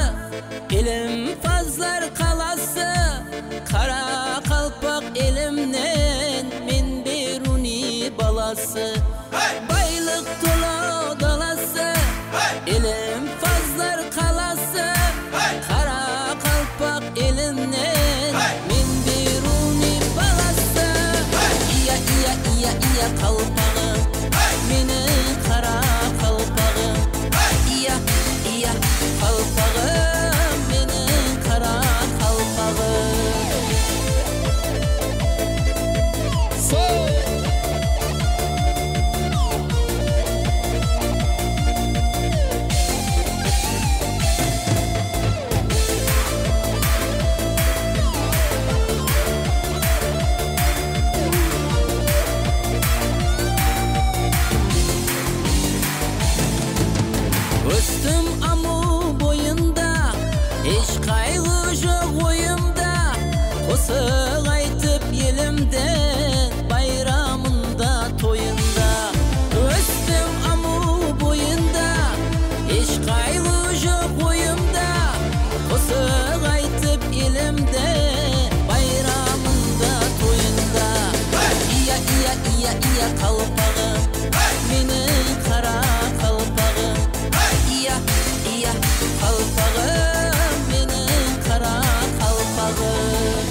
ilm fazlar qalasi, Qoraqalpoq ilimning men Beruniy balasi. Bayliq to'la dalasi, ilm fazlar qalasi, Qoraqalpoq ilimning men Beruniy balasi. Iya iya iya iya qalpog'im, mening qora qalpog'im. Iya iya qalpog'im, mening qora qalpog'im. O'sdim amu bo'yinda, hech qayg'u yo'q o'yimda, qo'shiq aytib yelimdan, bayramında to'yinda. O'sdim amu bo'yinda, hech qayg'u yo'q o'yimda, qo'shiq aytib elimdan, bayramında to'yinda. Iya iya iya iya qalpog'im, mening qora qalpog'im. Iya iya qalpog'im, mening qora qalpog'im.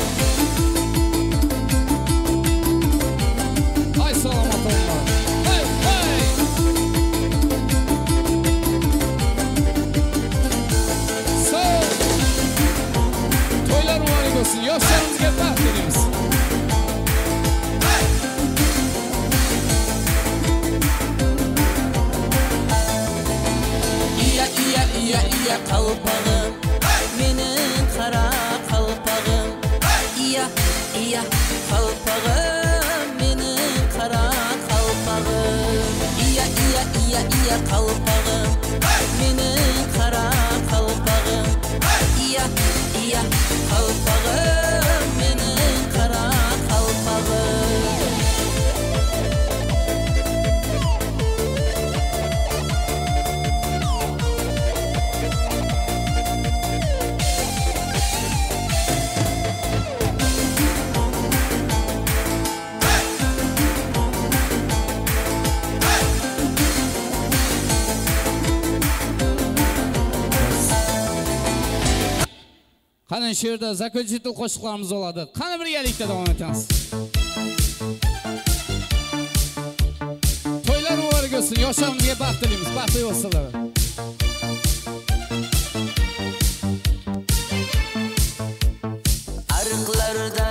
Ay salomat olinglar. Hey hey. So. To'ylar muborak bo'lsin. Yoshlarimizga baxt tilaymiz. Iya iya iya iya qalpog'im, mening qora qalpog'im. Iya iya qalpog'im, mening qora qalpog'im. Iya iya iya iya qalpog'im, mening qora qalpog'im. Iya iya qalpog'im, mening qora qalpog'im. Qani shu yerda заключительный qo'shiqlarimiz bo'ladi. Qani birgalikda davom etamiz. To'ylar muborak bo'lsin, yoshlarimizga baxt tilaymiz. Baxtli bo'lsinlar. Ariqlarda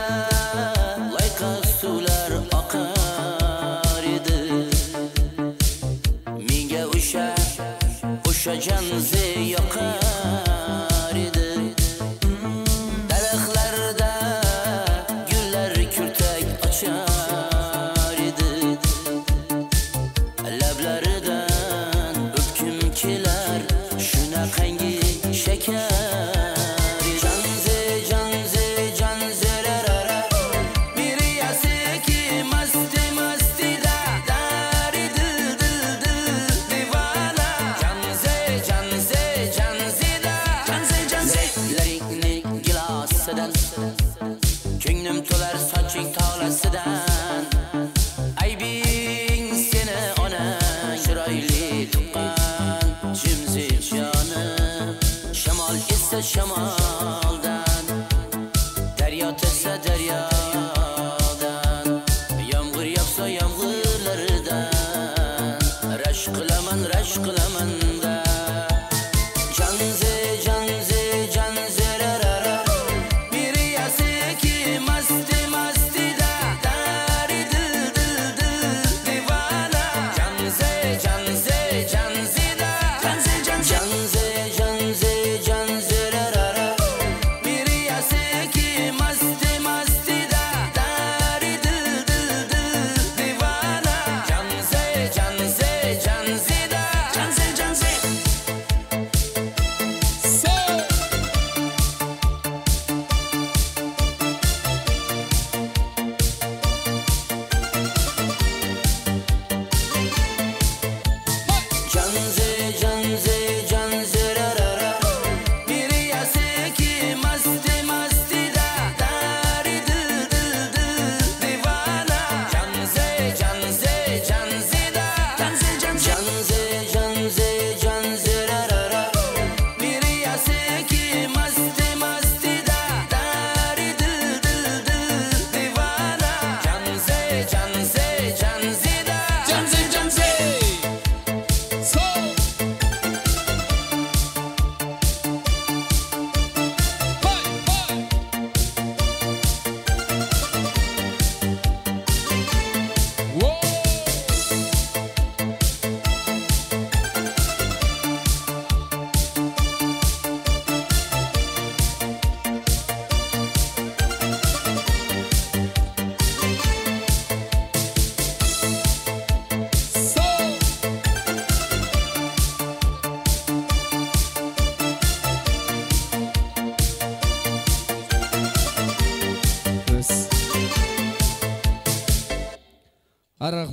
loyqa suvlar oqar edi. Menga o'sha janzi yoqar edi. Daraxtlarda gullar kurtak ochar edi. Lablaridan o'pkim kelar shunaqangi shakar. Janzi janzi janzi rara miriyasi ki masti masti da dari dil dil dil divana. Janzi janzi janzi da janzi janzi laringni gilosidan ko'nglim to'lar soching tolasidan. Aybing seni onang chiroyli tuqqan jimzi jonim. Shamol essa shamoldan, daryo to'sa daryodan, yomg'ir yog'sa yomg'irlardan, rashk qilaman rashk qilaman da. Janzi janzi janzi rara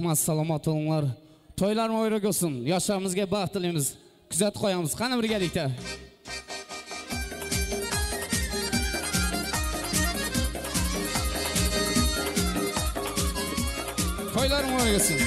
Rahmat, salomat bo'linglar. To'ylar muborak bo'lsin. Yoshlarimizga baxt tilaymiz. Kuzatib qo'yamiz. Qani birgalikda. To'ylar muborak bo'lsin.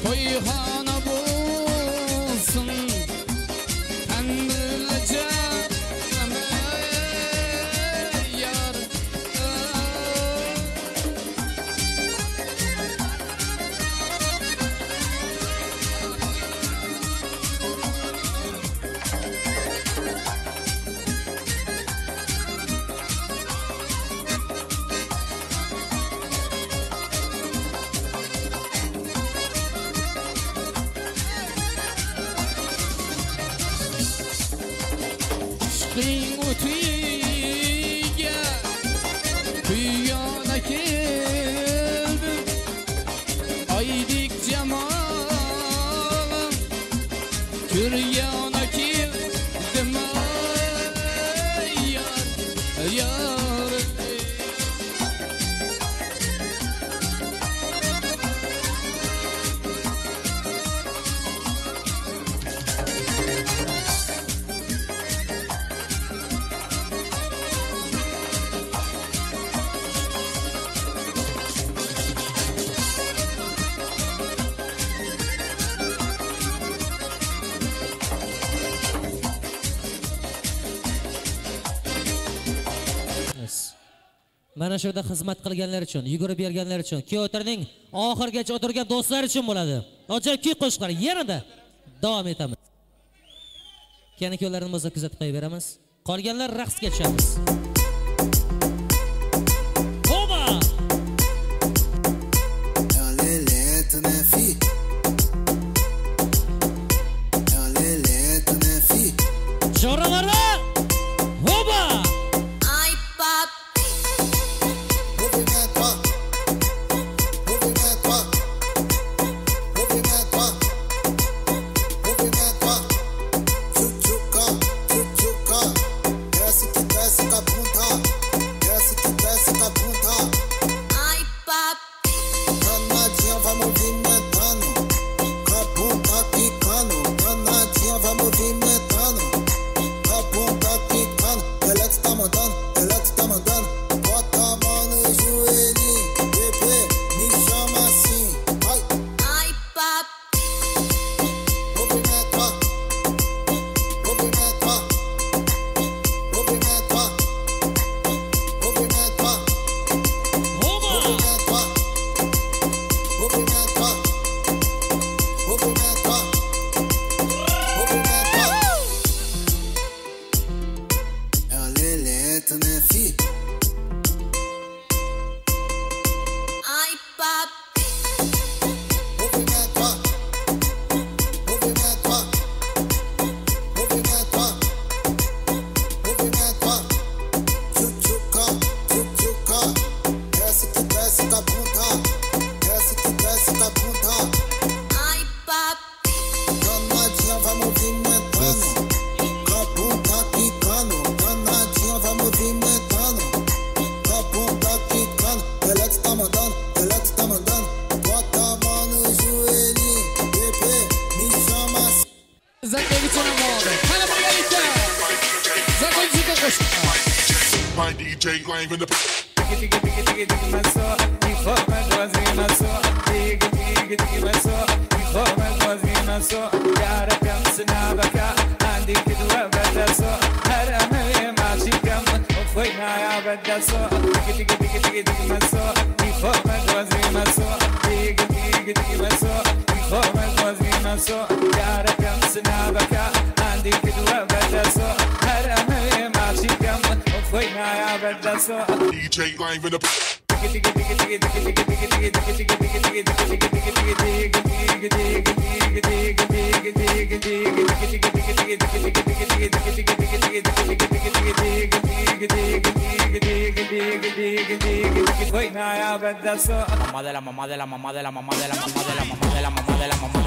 Toyxana bo'lsin, tanilacağım yar. Ishqing o'tiga kuyona keldim, oydek jamolim ko'ryona keldim, ey yor, yor. Mana shu yerda xizmat qilganlar uchun, yugurib berganlar uchun, kuyovlarning oxirigacha o'tirgan do'stlar uchun bo'ladi. Ajoyib kuy qo'shiqlar yanada davom etamiz. Keyin kuyovlarni bo'lsa kuzatib qo'yib beramiz. Qolganlar raqsga tushamiz. Oba! Jo'ralarda! Oba! Ay papi. Ai papi. Danadinha vai movimentando, com a bunda quicando. Danadinha vai movimentando, com a bunda quicando. Ela que tá mandando, ela que tá mandando. Bota a mão no joelhinho, bebê, me chama assim. Ai, ai papi. Movimenta, movimenta, movimenta, movimenta, movimenta, movimenta, movimenta, movimenta. É a leleta, né, fi? Ai papi. Movimenta, movimenta, movimenta, movimenta. Tchutchuca, tchutchuca. Desce que desce da bunda, desce que desce da bunda. Ai papi. Danadinha vai movimentando, com a bunda quicando. Danadinha vai movimentando, com a bunda quicando. Ela que tá mandando, ela que tá mandando. Bota a mão no joelhinho, bebê, me chama assim. Izzatbek uchun ham bo'ladi. Qani birgalikda. Zakonchika qo'shiq. My DJ live in the DJ live in the Mamá de la mamá de la mamá de la mamá de la mamá de la mamá de la mamá de la mamá.